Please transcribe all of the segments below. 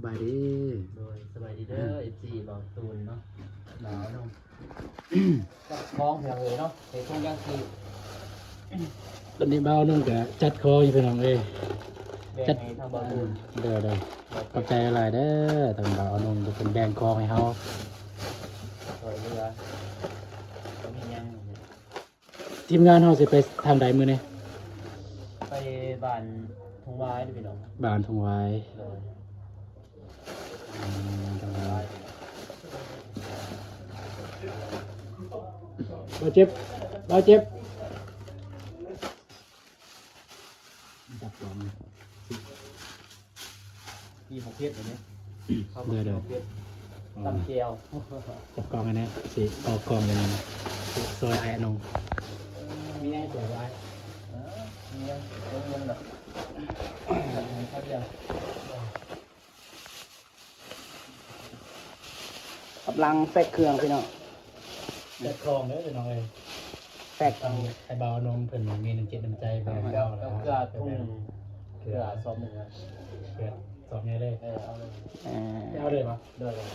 ສະບາຍດີ ໂດຍ ສະບາຍດີເດີ ເອັຟຊີ ບ່າວຕູນເນາະ ບ່າວນົງ ຈັດຂອງເພິ່ນເລີຍເນາະ ໃສ່ຖົງຢາງຊີບ ຕອນນີ້ບ່າວນົງກະຈັດຂອງຢູ່ພີ່ນ້ອງເອີຍ ແບ່ງໃຫ້ທາງບ່າວຕູນ ໂດຍໆ ຂອບໃຈຫຼາຍເດີ ທາງບ່າວນົງເພິ່ນແບ່ງຂອງໃຫ້ເຮົາ ຊ່ວຍເຫຼືອ ບໍ່ມີຫຍັງ. ທີມງານເຮົາຊິໄປທາງໃດມື້ນີ້? ໄປບ້ານທົ່ງຫວາຍເດີພີ່ນ້ອງ ບ້ານທົ່ງຫວາຍ ໂດຍ ອືມ ບ້ານທົ່ງຫວາຍ ບ່າວເຈັບ ບ່າວເຈັບ ຈັບກອງ ມີໝາກເຜັດຢູ່ເດ້ ເຂົ້າໝາກເຜັດ ຕຳແຈ່ວ ຈັບກອງໃຫ້ແດ່ ຊິເອົາກອງໄປນຳ ຊິຊ່ອຍອ້າຍອານົງ ມີຫຍັງຊ່ວຍບໍ່ອ້າຍ? ເອີ ມີຫຍັງ ເອົາເງິນດອກ ເອົາດຽວ ກຳລັງແຊັກເຄື່ອງພີ່ນ້ອງ ແຊັກຂອງເດີພີ່ນ້ອງເອີຍ ແຊັກ ໃຫ້ບ່າວນົງເພິ່ນມີນ້ຳຈິດນ້ຳໃຈແບບເກົ່າ ເອົາເກືອຖົງໜຶ່ງ ເກືອຊອບໜຶ່ງ ເກືອຊອບໃຫຍ່ເລີຍ ເອີ ເອົາເລີຍ ເອີ ເອົາເລີຍບໍ່? ໂດຍໆ.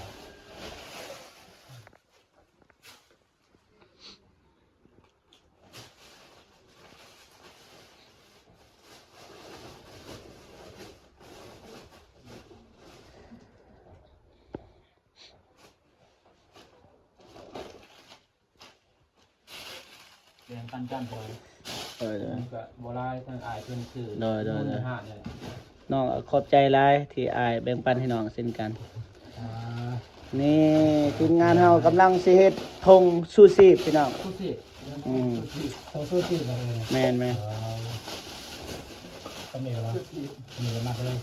ແບ່ງປັນກັນ ໂດຍ ໂດຍ ມັນກະບໍ່ຫຼາຍ ທາງອ້າຍເພິ່ນຊື້ ໂດຍໆໆ ໜຶ່ງຫ້ານີ້ແຫຼະ ນ້ອງ ຂອບໃຈຫຼາຍທີ່ອ້າຍແບ່ງປັນໃຫ້ນ້ອງເຊັ່ນກັນ ອ່າ ນີ້ທີມງານເຮົາກຳລັງຊິເຮັດຖົງຊູຊີບພີ່ນ້ອງ ຊູຊີບ ອືມ ຖົງຊູຊີບ ແມ່ນໆ ເອີ ສຳເລັດແລ້ວ ສຳເລັດແລ້ວມັດເລີຍ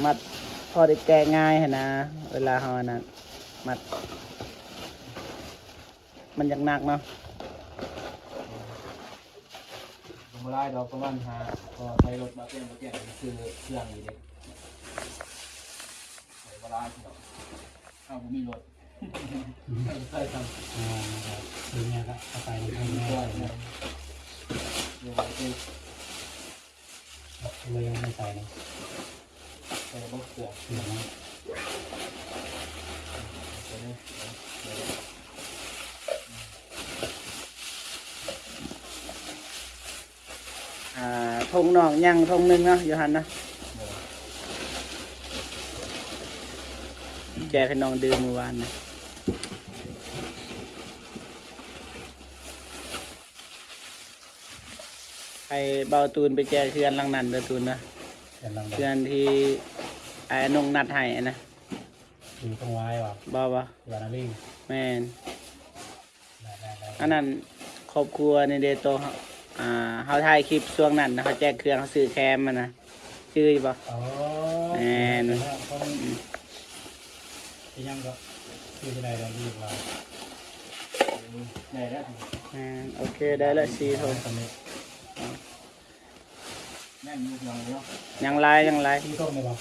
ມັດພໍໄດ້ແກະງ່າຍຫັ້ນນະ ເວລາເຮົາອັນນັ້ນ ມັດ ມັນຢາກໜັກເນາະ ບໍ່ຫຼາຍດອກ ປະມານຫ້າ ພໍໃສ່ລົດມາປ່ຽນ ມາປ່ຽນ ຊື້ເຄື່ອງຢູ່ເດ້ ໃສ່ບໍ່ຫຼາຍດອກ ເຮົາບໍ່ມີລົດ ໃສ່ຊ້ຳ ອ່າ ເປັນຫຍັງກະເອົາໄປນຳກັນແດ່ ເອີ ເອີ ເອີ ເອີ ຍັງບໍ່ໃສ່ນະ ໃສ່ບໍ່ເກືອ ເກືອນະ ໃສ່ເລີຍ ໃສ່ເລີຍ ອ່າ ຖົງນ້ອງຍັງຖົງໜຶ່ງເນາະ ຢູ່ຫັ້ນນະ ແຈກໃຫ້ນ້ອງດື່ມມື້ວານນະ ໃຫ້ບ່າວຕູນໄປແຈກເຮືອນຫຼັງນັ້ນເດີຕູນເດີ ເຮືອນຫຼັງໃດ? ເຮືອນທີ່ອ້າຍນົງນັດໃຫ້ຫັ້ນນະ ຢູ່ທົ່ງຫວາຍບໍ່? ບໍ່ ບໍ່ ຢູ່ບ້ານນາລີ ແມ່ນ ໄດ້ໆໆ ອັນນັ້ນຄອບຄົວນີ້ເດ້ ໂຕ ອ່າ ເຮົາຖ່າຍຄລິບຊ່ວງນັ້ນນະ ເຮົາແຈກເຄື່ອງ ເຮົາຊື້ແຄມຫັ້ນນະ ຈື່ຢູ່ບໍ່? ອໍ ແມ່ນ ເປັນຫຍັງກໍ ຊື່ຈັ່ງໃດລະ ລູກລາວ ໄດ້ແລ້ວ ແມ່ນ ໂອເຄ ໄດ້ແລ້ວ ສີ່ຖົງ ຍັງຢູ່ເນາະ ຍັງຫຼາຍ ຍັງຫຼາຍ ສີ່ຖົງນີ້ບໍ່?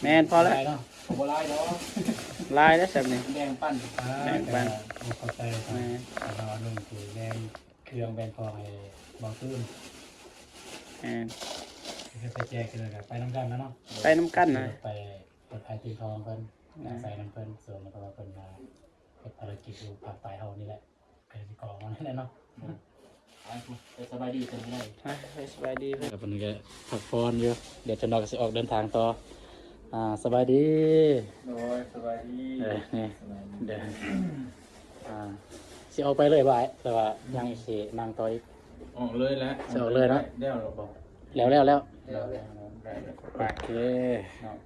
ແມ່ນ ພໍແລ້ວ ຫຼາຍເນາະ ບໍ່ຫຼາຍດອກ ຫຼາຍແລ້ວສ່ຳນີ້ ແບ່ງປັນ ອ່າ ແບ່ງປັນ ເອີ ຂອບໃຈ ແມ່ນ ເອົາໜຶ່ງຄືແບ່ງເຄື່ອງແບ່ງຂອງໃຫ້ບ່າວຕູນ ແມ່ນ ຄືໄປແຈກເທື່ອກະໄປນຳກັນນະເນາະ ໄປນຳກັນນະ ໄປ ໄປໄປຕີຂອງເພິ່ນ ອ່າ ໃສ່ນຳເພິ່ນ ສ່ວນເພາະວ່າເພິ່ນມາເຮັດພາລະກິດຢູ່ພາກໃຕ້ເຮົານີ້ແຫຼະ ກະຊິກອງເອົານັ້ນແຫຼະເນາະ ໄປພຸ້ນ ໄປສະບາຍດີເພິ່ນກໍໄດ້ ໄປ ໄປສະບາຍດີເພິ່ນ ເພິ່ນກໍພັກຜ່ອນຢູ່ ດຽວຈັກໜ່ອຍກໍຊິອອກເດີນທາງຕໍ່ ອ່າ ສະບາຍດີ ໂດຍ ສະບາຍດີ ເອີ ນີ້ ສະບາຍດີ ເດີ ອ່າ ຊິອອກໄປເລີຍບໍ່ອ້າຍ ຫຼືວ່າຍັງຊິນັ່ງຕໍ່ອີກ? ອອກເລີຍແຫຼະ ຊິອອກເລີຍເນາະ ແລ້ວແລ້ວບໍ່? ແລ້ວ ແລ້ວ ແລ້ວ ແລ້ວ ໂອເຄເນາະ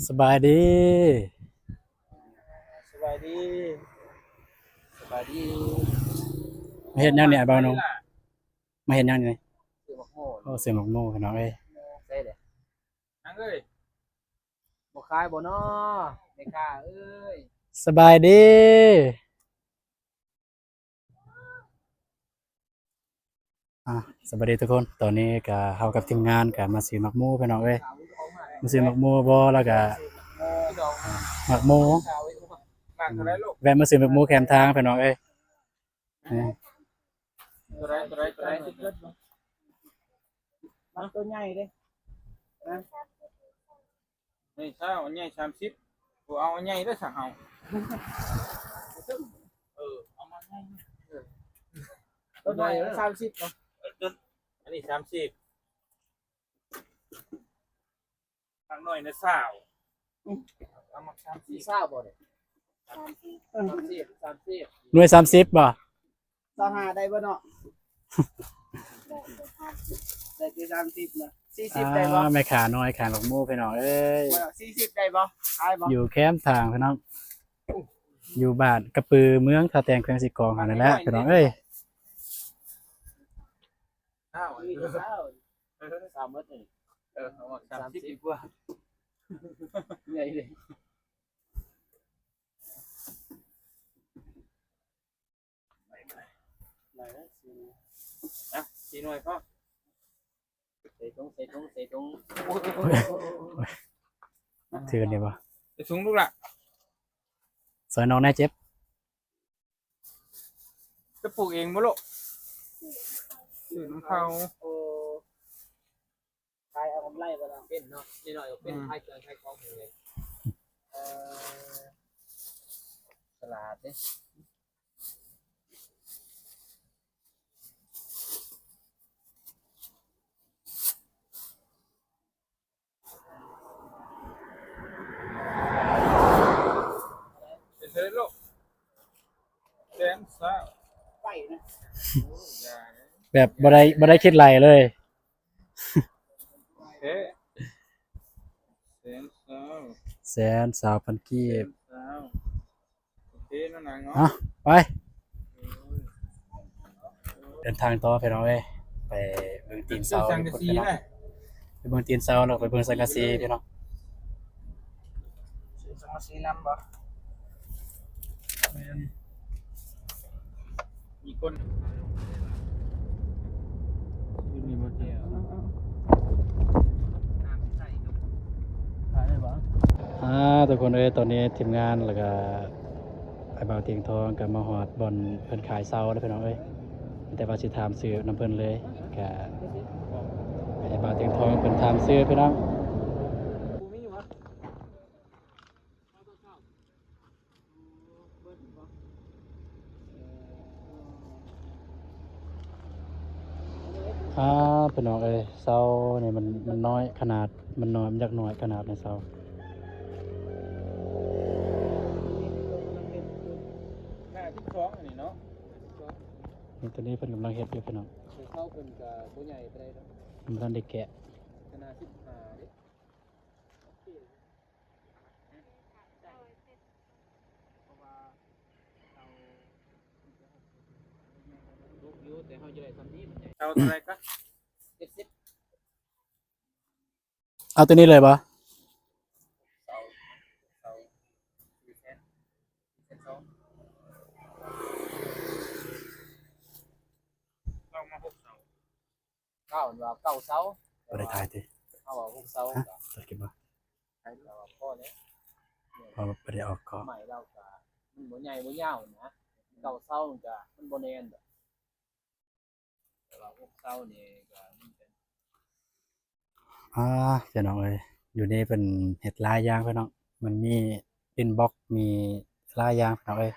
ສະບາຍດີ ສະບາຍດີ ສະບາຍດີ ມາເຮັດຫຍັງນີ້ອ້າຍບ່າວນົງ? ມາເຮັດຫຍັງນີ້? ຊື້ໝາກໂມ ໂອ້ ຊື້ໝາກໂມພີ່ນ້ອງເອີຍ ໃສ່ເດ້ ນາງເອີຍ ບໍ່ຂາຍບໍ່ນໍ ແມ່ຄ້າເອີຍ? ສະບາຍດີ ອ່າ ສະບາຍດີທຸກຄົນ ຕອນນີ້ກະເຮົາກັບທີມງານກະມາຊື້ໝາກໂມພີ່ນ້ອງເອີຍ ມາຊື້ໝາກໂມບໍ່ ແລ້ວກະໝາກໂມ ແວະມາຊື້ໝາກໂມແຄມທາງພີ່ນ້ອງເອີຍ ນີ້ ໂຕໃດ ໂຕໃດ ໂຕໃດ? ເອົາໂຕໃຫຍ່ເດ້ ນະ ໃຫຍ່ຊາວ ອັນໃຫຍ່ສາມສິບ ບໍ່ເອົາອັນໃຫຍ່ເດີຊະເຮົາ ເອີ ເອົາມາໃຫຍ່ ເອີ ໂຕນ້ອຍສາມສິບເນາະ ເອີ ອັນນີ້ສາມສິບ ຂ້າງນ້ອຍນະຊາວ ອືມ ເອົາມາສາມສິບ ຊາວບໍ່ນີ້ ສາມສິບ ເອີ ສາມສິບ ສາມສິບ ໜ່ວຍສາມສິບບໍ່ ຊາວຫ້າໄດ້ບໍ່ເນາະ ໄດ້ແຕ່ສາມສິບນະ ສີ່ສິບໄດ້ບໍ່ ອ່າ ແມ່ຄ້ານ້ອຍຂາຍໝາກໂມພີ່ນ້ອງເອີຍ ບໍ່ ສີ່ສິບໄດ້ບໍ່ ຂາຍບໍ່ ຢູ່ແຄມທາງພີ່ນ້ອງ ຢູ່ບ້ານກະປື ເມືອງທ່າແຕງ ແຂວງເຊກອງຫັ້ນແຫຼະພີ່ນ້ອງເອີຍ. ຊາວ ຊາວ ເອີ ຊາວໝົດນີ້ ເອີ ເອົາມາສາມສິບດີກວ່າ ໃຫຍ່ເດ້ ໄດ້ແລ້ວ ສີ່ໜ່ວຍ ນະ ສີ່ໜ່ວຍພໍ ໃສ່ຖົງ ໃສ່ຖົງ ໃສ່ຖົງ ຖືໄດ້ບໍ່ ໃສ່ຖົງລູກຫຼ້າ ຊ່ອຍນ້ອງແດ່ເຈັບ. ຈະປູກເອງບໍ່ລູກ? ຊື້ນຳເຂົາ ໂອ້ ຂາຍເອົາກຳໄລບໍ່ລະ? ເປັນເນາະ ນ້ອຍໆກໍເປັນ ອືມ ຂາຍເຄື່ອງຂາຍຂອງເປັນເລີຍ ເອີ ສະຫຼາດເດ້. ເປັນເລີຍລູກ ແສນຊາວ ໄປນະ ແບບບໍ່ໄດ້ ບໍ່ໄດ້ຄິດໄລ່ເລີຍ ໂອເຄ ແສນຊາວ ແສນຊາວພັນກີບ ແສນຊາວ. ໂອເຄເນາະນາງເນາະ ເອົາ ໄປ ເດີນທາງຕໍ່ພີ່ນ້ອງເອີຍ ໄປເບິ່ງຕີນເສົາ ໄປເບິ່ງຕີນເສົາ ແລ້ວໄປເບິ່ງສັງກະສີພີ່ນ້ອງ ຊື້ສັງກະສີນຳບໍ່? ແມ່ນ ມີຄົນ ຢູ່ນີ້ບໍ່ແຈ ອ່າ ທຸກຄົນເອີຍ ຕອນນີ້ທີມງານ ແລ້ວກະອ້າຍບ່າວຕຽງທອງກະມາຮອດບ່ອນເພິ່ນຂາຍເສົາແລ້ວພີ່ນ້ອງເອີຍ ແຕ່ວ່າຊິຖາມຊື້ນຳເພິ່ນເລີຍ ກະໃຫ້ອ້າຍບ່າວຕຽງທອງເພິ່ນຖາມຊື້ພີ່ນ້ອງ. ອ່າ ພີ່ນ້ອງເອີຍ ເສົານີ້ມັນ ມັນນ້ອຍຂະໜາດ ມັນນ້ອຍ ມັນຢາກນ້ອຍຂະໜາດໃນເສົາ ຫ້າສິບສອງອັນນີ້ເນາະ ນີ້ ໂຕນີ້ເພິ່ນກຳລັງເຮັດຢູ່ພີ່ນ້ອງ ເສົາເພິ່ນກະບໍ່ໃຫຍ່ປານໃດດອກ ມັນບໍ່ທັນໄດ້ແກະ ຂະໜາດສິບຫ້າເດ້. ເອົາໂຕນີ້ເລີຍບໍ່? ເກົ້າເນາະ ເກົ້າເສົາ ບໍ່ໄດ້ຖ່າຍຕິ ເຮົາເອົາຫົກເສົາ ຮະ? ຕັດຄລິບບໍ່? ໃຫ້ລາວພໍແລ້ວ ເພາະວ່າບໍ່ໄດ້ອອກກ້ອງ ໄມ້ລາວກະມັນບໍ່ໃຫຍ່ບໍ່ຍາວນະ ເກົ້າເສົາມັນກະມັນບໍ່ແໜ້ນດອກ ແຕ່ວ່າຫົກເສົານີ້ກະມັນເປັນ ອ່າ ພີ່ນ້ອງເອີຍ ຢູ່ນີ້ເພິ່ນເຮັດຫຼາຍຢ່າງພີ່ນ້ອງ ມັນມີດິນບລັອກ ມີຫຼາຍຢ່າງພີ່ນ້ອງເອີຍ.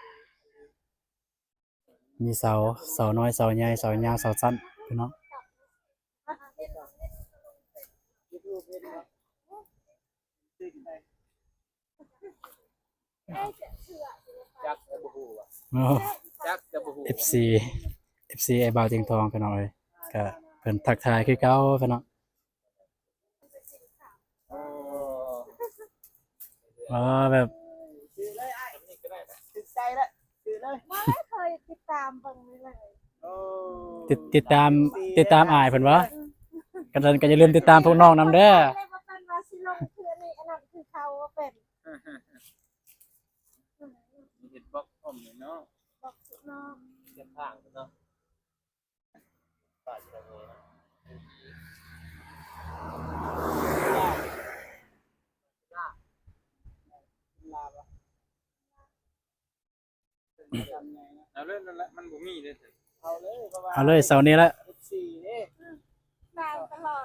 ມີເສົາ ເສົານ້ອຍ ເສົາໃຫຍ່ ເສົາຍາວ ເສົາສັ້ນ ພີ່ນ້ອງ ຈັກແຕ່ບໍ່ຮູ້ວ່າ ໂອ້ ຈັກແຕ່ບໍ່ຮູ້ ເອັຟຊີ ເອັຟຊີ ອ້າຍບ່າວຕຽງທອງ ພີ່ນ້ອງເອີຍ ກະເພິ່ນທັກທາຍຄືເກົ່າ ພີ່ນ້ອງ. ເອີ ອໍ ແບບ ຖືກໃຈແລ້ວ ຖືກເລີຍ ບໍ່ເຄີຍຕິດຕາມເບິ່ງເລີຍ ຕິດ ຕິດຕາມ ຕິດຕາມອ້າຍເພິ່ນບໍ່? ຄັນຊັ້ນກະຢ່າລືມຕິດຕາມພວກນ້ອງນຳເດີ ເລີຍບໍ່ເປັນວ່າຊິລົງຄືອັນນີ້ ອັນນັ້ນຄືເຂົາບໍ່ເປັນ ເຮັດບລັອກພ້ອມເນາະ ບລັອກເນາະ ເຮັດທາງເນາະ. ເອົາເລີຍ ນັ້ນແຫຼະ ມັນບໍ່ມີເດ້ ເອົາເລີຍ ເອົາເລີຍ ເສົານີ້ແຫຼະ ເອັຟຊີເດ້ ຕາມຕະຫຼອດ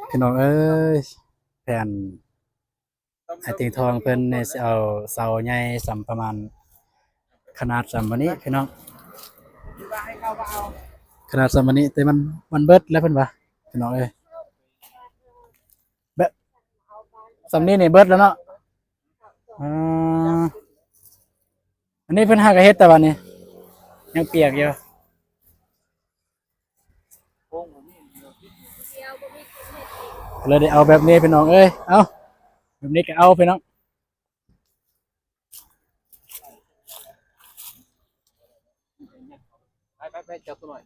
ພີ່ນ້ອງເອີຍ ແຜ່ນ ອ້າຍຕຽງທອງເພິ່ນນີ້ຊິເອົາເສົາໃຫຍ່ສ່ຳປະມານຂະໜາດສ່ຳບາດນີ້ພີ່ນ້ອງ ຂະໜາດສ່ຳບາດນີ້ ແຕ່ມັນ ມັນເບິດແລ້ວເພິ່ນວ່າ ພີ່ນ້ອງເອີຍ ແບບສ່ຳນີ້ນີ້ເບິດແລ້ວເນາະ ອ່າ ອັນນີ້ເພິ່ນຫາກະເຮັດແຕ່ວ່ານີ້ ຍັງປຽກຢູ່. ເລີຍໄດ້ເອົາແບບນີ້ພີ່ນ້ອງເອີຍ ເອົາ ແບບນີ້ກະເອົາພີ່ນ້ອງ ໄປໆໆ ຈັບຕົວໜ້ອຍ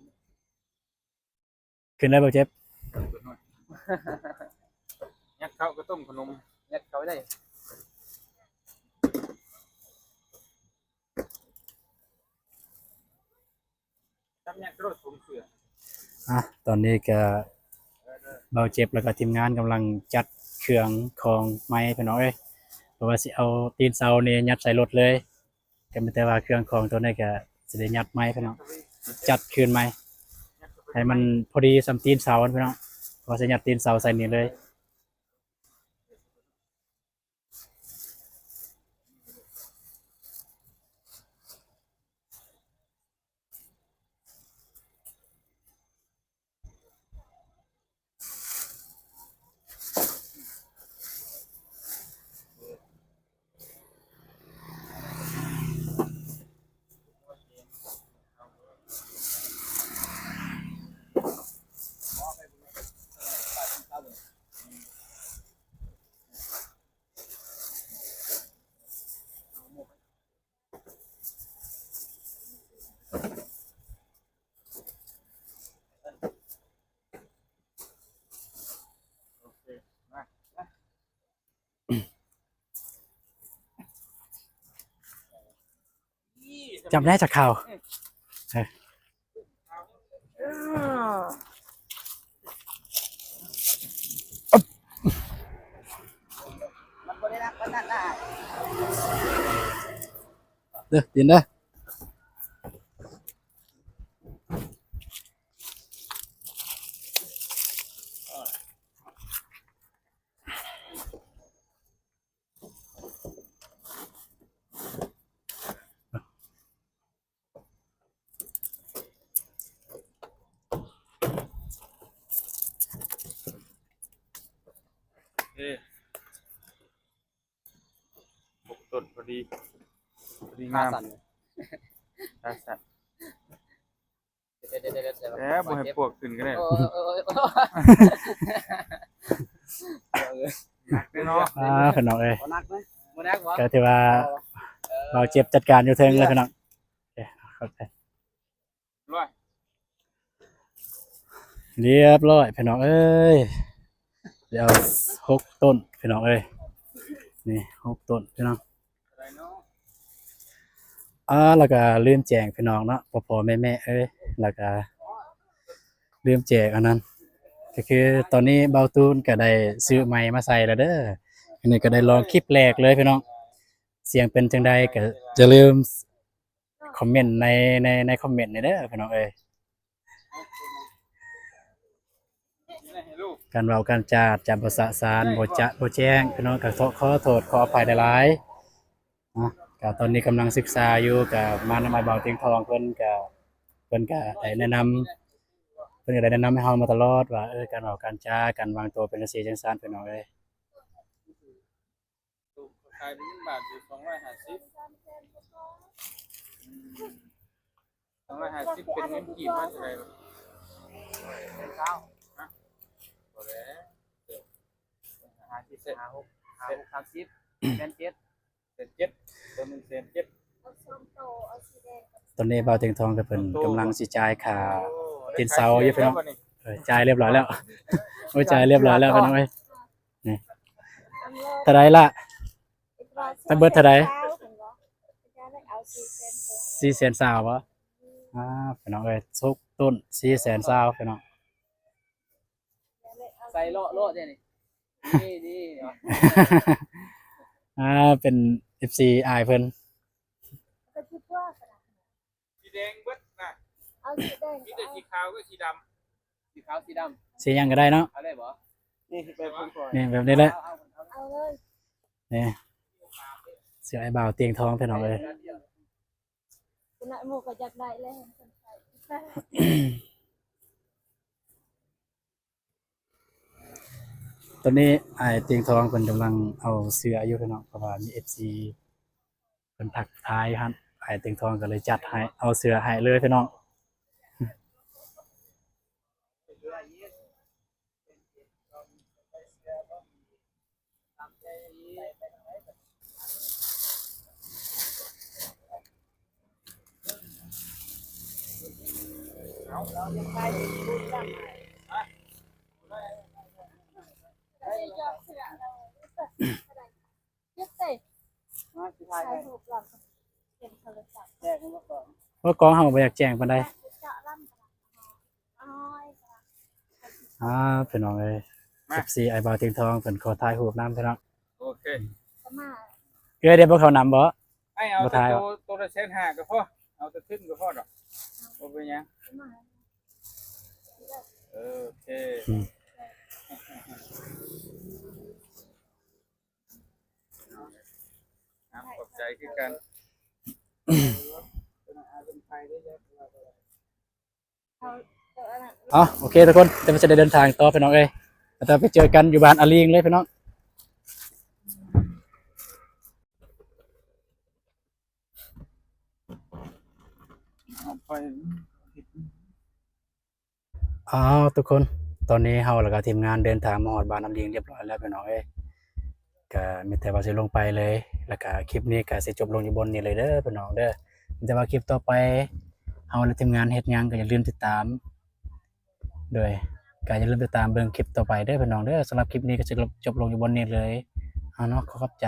ຂຶ້ນໄດ້ບໍ່ເຈັບ ຍັດເຂົ້າກະຕົ້ມຂະໜົມ ຍັດເຂົ້າໄດ້ ຈັບຍັດໂລດຖົງເສື້ອ ອ່ະ ຕອນນີ້ກະບ່າວເຈັບ ແລ້ວກະທີມງານກຳລັງຈັດເຄື່ອງຂອງໃໝ່ພີ່ນ້ອງເອີຍ ເພາະວ່າຊິເອົາຕີນເສົານີ້ຍັດໃສ່ລົດເລີຍ ກະມີແຕ່ວ່າເຄື່ອງຂອງໂຕນີ້ກະຊິໄດ້ຍັດໃໝ່ພີ່ນ້ອງ ຈັດຄືນໃໝ່ ໃຫ້ມັນພໍດີສ່ຳຕີນເສົາພີ່ນ້ອງ ເພາະວ່າຊິຍັດຕີນເສົາໃສ່ນີ້ເລີຍ. ຈຳແນ່ຈາກຂ່າວ ເອີ ເດີ ຕີນເດີ. ເອີ ຫົກຕົ້ນພໍດີ ພໍດີງາມ ຂາສັ້ນ ຂາສັ້ນ. ເອີ ບໍ່ໃຫ້ປວກຂຶ້ນກະໄດ້ ໂອ້ຍ ໂອ້ຍ ໂອ້ຍ ເນາະ ອ່າ ພີ່ນ້ອງເອີຍ ບໍ່ໜັກເນາະ ບໍ່ໜັກບໍ່ ກະຖືວ່າ ເອີ ບ່າວເຈັບຈັດການຢູ່ເທິງແລ້ວພີ່ນ້ອງ ໂອເຄ ຂອບໃຈ ລຽບຮ້ອຍພີ່ນ້ອງເອີຍ ດຽວຫົກຕົ້ນພີ່ນ້ອງເອີຍ ນີ້ຫົກຕົ້ນພີ່ນ້ອງ. ອ່າ ແລ້ວກະລືມແຈ້ງພີ່ນ້ອງເນາະ ພໍ່ໆແມ່ໆເອີຍ ແລ້ວກະລືມແຈ້ງອັນນັ້ນ ກະຄືຕອນນີ້ບ່າວຕູນກະໄດ້ຊື້ໄມມາໃສ່ແລ້ວເດີ ອັນນີ້ກະໄດ້ລອງຄລິບແລກເລີຍພີ່ນ້ອງ ສຽງເປັນຈັ່ງໃດກະຢ່າລືມຄອມເມັນໃນ ໃນ ໃນຄອມເມັນນີ້ເດີພີ່ນ້ອງເອີຍ. ການເວົ້າການຈາຈະບໍ່ສະສານ ບໍ່ຈະ ບໍ່ແຈ້ງ ພີ່ນ້ອງກະຂໍໂທດຂໍອະໄພຫຼາຍໆ ເນາະ ກະຕອນນີ້ກຳລັງສຶກສາຢູ່ ກະມານຳອ້າຍບ່າວຕຽງທອງ ເພິ່ນກະ ເພິ່ນກະໄດ້ແນະນຳ ເພິ່ນກະໄດ້ແນະນຳໃຫ້ເຮົາມາຕະຫຼອດວ່າ ເອີ ການເວົ້າການຈາ ການວາງໂຕເປັນຈັ່ງຊີ້ຈັ່ງຊັ້ນ ພີ່ນ້ອງເອີຍ. ຂາຍເປັນເງິນບາດຢູ່ສອງຮ້ອຍຫ້າສິບ ອືມ ສອງຮ້ອຍຫ້າສິບເປັນເງິນກີບມາເທົ່າໃດ? ແສນຊາວ ຮະ ບໍ່ແລ້ວ ຫ້າສິບ ຫ້າຫົກ ຫ້າຫົກ ສາມສິບ ແສນເຈັດ ແສນເຈັດ ຕົວໜຶ່ງແສນເຈັດ ເອົາສອງໂຕ ເອົາສີແດງກັບ ຕອນນີ້ບ່າວຕຽງທອງກະເພິ່ນກຳລັງຊິຈ່າຍຄ່າຕີນເສົາຢູ່ພີ່ນ້ອງ ເອີ ຈ່າຍຮຽບຮ້ອຍແລ້ວ ໂອ້ຍ ຈ່າຍຮຽບຮ້ອຍແລ້ວພີ່ນ້ອງເອີຍ. ນີ້ ເທົ່າໃດລະ? ທັງເບິດເທົ່າໃດ? ສີ່ແສນຊາວບໍ່? ອ່າ ພີ່ນ້ອງເອີຍ ຫົກຕົ້ນ ສີ່ແສນຊາວພີ່ນ້ອງ ໃສ່ເລາະໂລດເດນີ້ ນີ້ໆ ອ່າ ເປັນເອັບຊີອ້າຍເພິ່ນ ສີແດງເບິດນະ ເອົາສີແດງ ມີແຕ່ສີຂາວກັບສີດຳ ສີຂາວສີດຳ ສີຫຍັງກະໄດ້ເນາະ ເອົາໄດ້ບໍ່? ນີ້ແບບຂອງຂ້ອຍ ນີ້ແບບນີ້ແຫຼະ ເອົາເລີຍ ນີ້ ເສື້ອອ້າຍບ່າວຕຽງທອງ ພີ່ນ້ອງເອີຍ ຜູ້ນ້ອຍໝູ່ກໍຢາກໄດ້ແລ້ວ ຕອນນີ້ອ້າຍຕຽງທອງເພິ່ນກຳລັງເອົາເສື້ອຢູ່ພີ່ນ້ອງ ເພາະວ່າມີເອັຟຊີເພິ່ນທັກທາຍຫັ້ນ ອ້າຍຕຽງທອງກໍເລີຍຈັດໃຫ້ ເອົາເສື້ອໃຫ້ເລີຍພີ່ນ້ອງ. ວ່າກ້ອງເຮົາບໍ່ຢາກແຈ້ງປານໃດ. ອ່າ ພີ່ນ້ອງເອີຍ ເອັຟຊີອ້າຍບ່າວຕຽງທອງເພິ່ນຂໍຖ່າຍຮູບນຳ ພີ່ນ້ອງ. ໂອເຄ ເອື້ອຍໄດ້ບໍ່ເຂົ້ານຳບໍ່? ໃຫ້ເອົາແຕ່ໂຕ ໂຕລະແສນຫ້າກໍພໍ ເອົາແຕ່ທຶນກໍພໍດອກ ບໍ່ເປັນຫຍັງ. ໂອເຄ ອ່າ ຂອບໃຈຄືກັນ. ເອົາ ໂອເຄທຸກຄົນ ດຽວເຮົາຈະໄດ້ເດີນທາງຕໍ່ ພີ່ນ້ອງເອີຍ ແລ້ວໄປເຈີກັນຢູ່ບ້ານອາລີງເລີຍ ພີ່ນ້ອງ. ອ້າວ ທຸກຄົນ ຕອນນີ້ເຮົາແລ້ວກໍທີມງານເດີນທາງມາຮອດບ້ານອາລີງລຽບຮ້ອຍແລ້ວ ພີ່ນ້ອງເອີຍ ກໍມີແຕ່ວ່າຊິລົງໄປເລີຍ ແລ້ວກໍຄລິບນີ້ກໍຊິຈົບລົງຢູ່ບ່ອນນີ້ເລີຍເດີ ພີ່ນ້ອງເດີ. ມີແຕ່ວ່າຄລິບຕໍ່ໄປເຮົາ ແລະ ທີມງານເຮັດຫຍັງກໍຢ່າລືມຕິດຕາມ ໂດຍ ກໍຢ່າລືມຕິດຕາມເບິ່ງຄລິບຕໍ່ໄປເດີ ພີ່ນ້ອງເດີ. ສຳລັບຄລິບນີ້ກໍຊິຈົບລົງຢູ່ບ່ອນນີ້ເລີຍ ເອົາເນາະ ຂໍຂອບໃຈ.